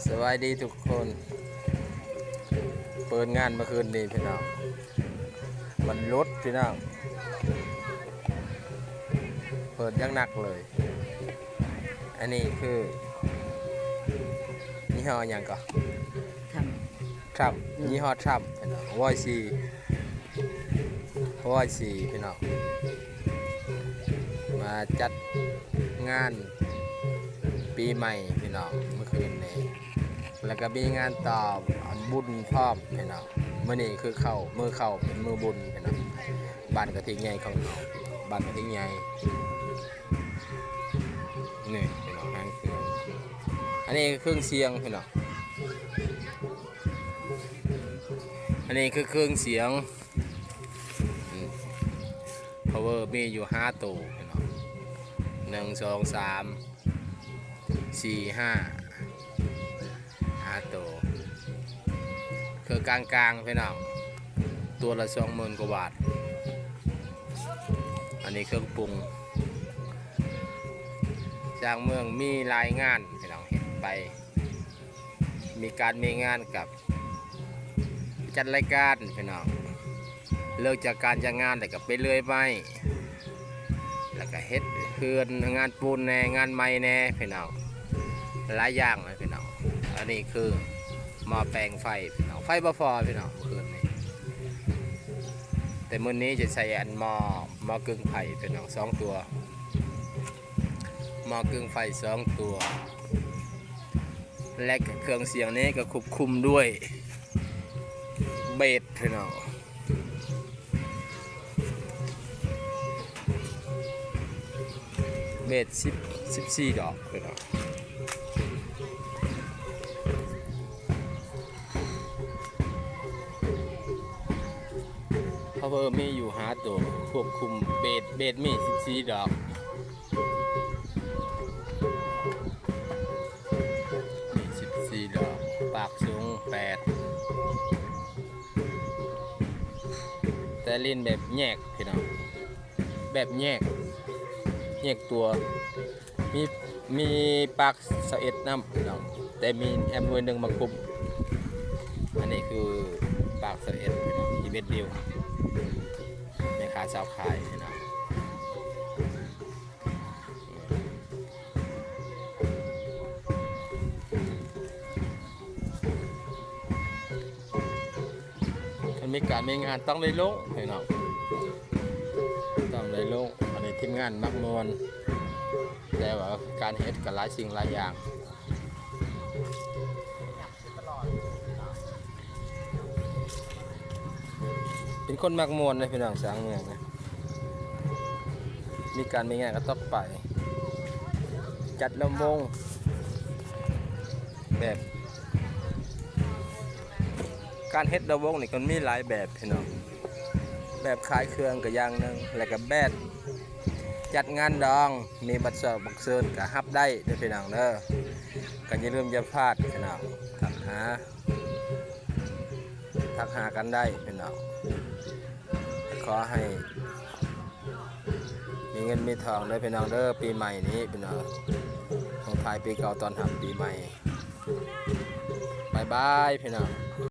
ສະບາຍດີທຸກຄົນ. ເປີດງານເມື່ອຄືນນີ້ພີ່ນ້ອງ ມັນຫຼຸດພີ່ນ້ອງ ເປີດຢ່າງໜັກເລີຍ. ອັນນີ້ຄືຍີ່ຫໍ້ຫຍັງກໍ? ທຳ ທຳ ອືມ ຍີ່ຫໍ້ທຳພີ່ນ້ອງ ວອຍສີ່ ວອຍສີ່ພີ່ນ້ອງ ມາຈັດງານປີໃໝ່ພີ່ນ້ອງ ເມື່ອຄືນນີ້ ແລ້ວກໍມີງານຕໍ່ບຸນພ້ອມພີ່ນ້ອງ. ມື້ນີ້ຄືເຂົ້າ ມື້ເຂົ້າເປັນມື້ບຸນພີ່ນ້ອງ ບ້ານກະທິງໃຫຍ່ຂອງເຮົາ ບ້ານກະທິງໃຫຍ່ ນີ້ພີ່ນ້ອງ ຫາງເຄື່ອງ ອັນນີ້ຄືເຄື່ອງສຽງພີ່ນ້ອງ ອັນນີ້ຄືເຄື່ອງສຽງ ອືມ ພາວເວີມີຢູ່ຫ້າໂຕພີ່ນ້ອງ ໜຶ່ງ ສອງ ສາມ ສີ່ ຫ້າ ຫ້າໂຕ ເຄື່ອງກາງໆ ພີ່ນ້ອງ ຕົວລະສອງໝື່ນກວ່າບາດ. ອັນນີ້ເຄື່ອງປຸງ ຊ່າງເມືອງມີຫຼາຍງານພີ່ນ້ອງ ເຮັດໄປ ມີການມີງານກັບ ຈັດລາຍການພີ່ນ້ອງ ເລີກຈາກການຈາກງານແລ້ວກໍໄປເລື່ອຍໄມ້ ແລ້ວກໍເຮັດເຮືອນ ງານປູນແດ່ ງານໃໝ່ແດ່ພີ່ນ້ອງ ຫຼາຍຢ່າງເລີຍພີ່ນ້ອງ. ອັນນີ້ຄືໝໍ້ແປງໄຟພີ່ນ້ອງ ໄຟບໍ່ພໍພີ່ນ້ອງ ມື້ຄືນນີ້ ແຕ່ມື້ນີ້ຈະໃສ່ອັນໝໍ້ ໝໍ້ກຶ່ງໄຟພີ່ນ້ອງ ສອງຕົວ ໝໍ້ກຶ່ງໄຟສອງຕົວ ແລະ ເຄື່ອງສຽງນີ້ກໍຄວບຄຸມດ້ວຍເບສພີ່ນ້ອງ ເບສສິບ ສິບສີ່ດອກພີ່ນ້ອງ. ພາວເວີມີຢູ່ຫ້າໂຕ ຄວບຄຸມເບສ ເບສມີສິບສີ່ດອກ ມີສິບສີ່ດອກ ປາກສູງແປດ ແຕ່ຫຼິ້ນແບບແຍກພີ່ນ້ອງ ແບບແຍກ ແຍກຕົວ ມີ ມີປາກຊາວເອັດນຳພີ່ນ້ອງ ແຕ່ມີແອມໜ່ວຍໜຶ່ງມາຄຸມ. ອັນນີ້ຄືປາກຊາວເອັດພີ່ນ້ອງ ອີເວັນດຽວ ແມ່ຄ້າຊາວຂາຍພີ່ນ້ອງ. ຄັນມີການມີງານຕ້ອງໄດ້ລົງພີ່ນ້ອງ ຕ້ອງໄດ້ລົງ. ອັນນີ້ທີມງານມັກມ່ວນ ແຕ່ວ່າການເຮັດກໍຫຼາຍສິ່ງຫຼາຍຢ່າງ ເປັນຄົນມັກມ່ວນເດ້ພີ່ນ້ອງ ຊ່າງເມືອງນະ ມີການມີງານກໍຕ້ອງໄປ ຈັດລຳວົງ ແບບ ການເຮັດລຳວົງນີ້ກໍມີຫຼາຍແບບພີ່ນ້ອງ ແບບຂາຍເຄື່ອງກໍຢ່າງໜຶ່ງ ແລ້ວກໍແບບຈັດງານດອງ ມີບັດສອກບັດເຊີນກໍຮັບໄດ້ເດີພີ່ນ້ອງເດີ. ກໍຢ່າລືມຢ່າພາດພີ່ນ້ອງ ທັກຫາ ທັກຫາກັນໄດ້ພີ່ນ້ອງ. ຂໍໃຫ້ມີເງິນມີທອງເດີພີ່ນ້ອງເດີ ປີໃໝ່ນີ້ພີ່ນ້ອງ ສົ່ງທ້າຍປີເກົ່າຕ້ອນຮັບປີໃໝ່. ບາຍບາຍພີ່ນ້ອງ.